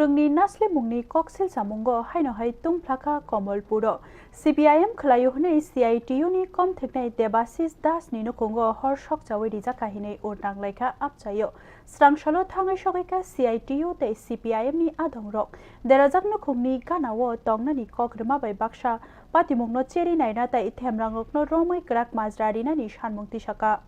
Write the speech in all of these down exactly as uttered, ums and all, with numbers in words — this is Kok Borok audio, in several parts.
Ni naslemungni koksil samungo haino hai tungphlakha Komolpuro. C P I M khwlaio hwnwi C I T U ni komtheknai Debasis Das ni nukhungo hor sokchawi rijak kha hinwi urnang laikha apchaio. Srangsalo thangwi sogwikha C I T U tei C P I M ni adongrok. Derajak nukhungni ganao tongnani kok rwma bai baksa patimungno cheri naina tei themrangrokno romwi kwrak majra rinani sanmung tisaka.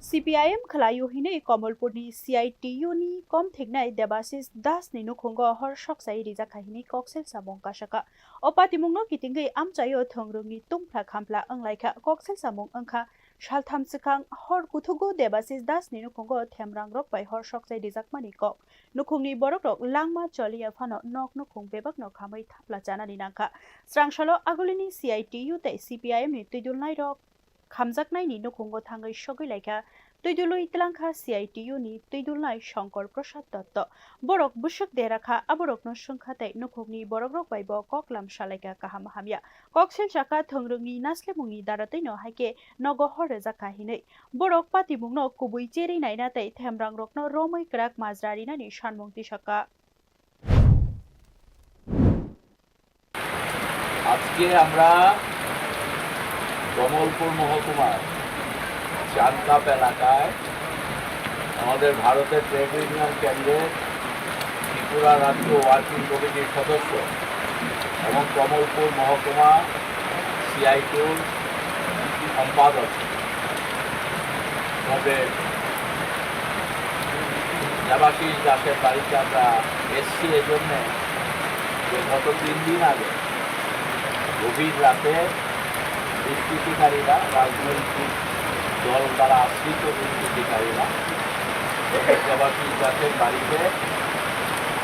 C P I M khwlaio hinwi Komolpurni C I T U ni komtheknai Debasis Das ni nukhungo hor sokchai rijak kha hinwi koksil samung kasaka. O patimungno kitingwi amchaio thwngrwngni tungphla khampla wnglaikha. Koksil samung wngkha saltham swkang hor kuthugo Debasis Das ni nukhungo themrangrok bai hor sokchai rijakmani kok. Nukhungni borokrok langma choliya phano nok nukhung bebakno khamwi thapla chanani nangkha. Srangsalo agulini C I T U tei C P I M ni twidulnairok khamjaknaini nukhungo thangwi sogwi laikha. Twidulwi twlangkha C I T U ni twidulnai Shankar Prasad Dotto. Borok bwswk dera kha, aborokno swngkha tei nukhungni borokrok bai bo koklam salaikha kaham hamya. Koksil saka thwngrwngni naslemungni daratwino haikhe nogo hor rwjak kha hinwi. Borok patimungno kubui cheri naina tei themrangrokno romwi kwrak majra rinani sanmung tisaka. আজকে আমরা কমলপুর মহকুমার চানকাপ এলাকায় আমাদের ভারতের trade union কেন্দ্রের ত্রিপুরা রাজ্য ওয়ার্কিং কমিটির সদস্য এবং কমলপুর মহকুমা সিআইটিউর সম্পাদক মহোদয় দেবাশিস দাসের বাড়িতে আমরা এসছি এজন্যে যে গত তিন দিন আগে গভীর রাতে দুষ্কৃতিকারীরা, রাজনৈতিক দল দ্বারা আশ্রিত দুষ্কৃতিকারীরা দেবাশিস দাসের বাড়িতে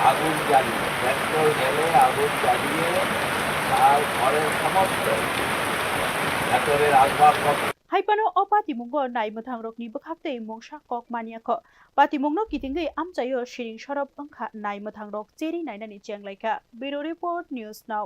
আগুন জ্বালিয়ে, পেট্রোল ঢেলে আগুন জ্বালিয়ে তার ঘরের সমস্ত ভেতরের আসবাবপত্র Hai phano o patimungo nai mwthangrokni bwkhak tei mungsa kok manya kho. Patimungno kitingwi amchaio siring sorop wngkha nai mwthangrok cheri nainani chenglaikha. Bureau Report, News Now.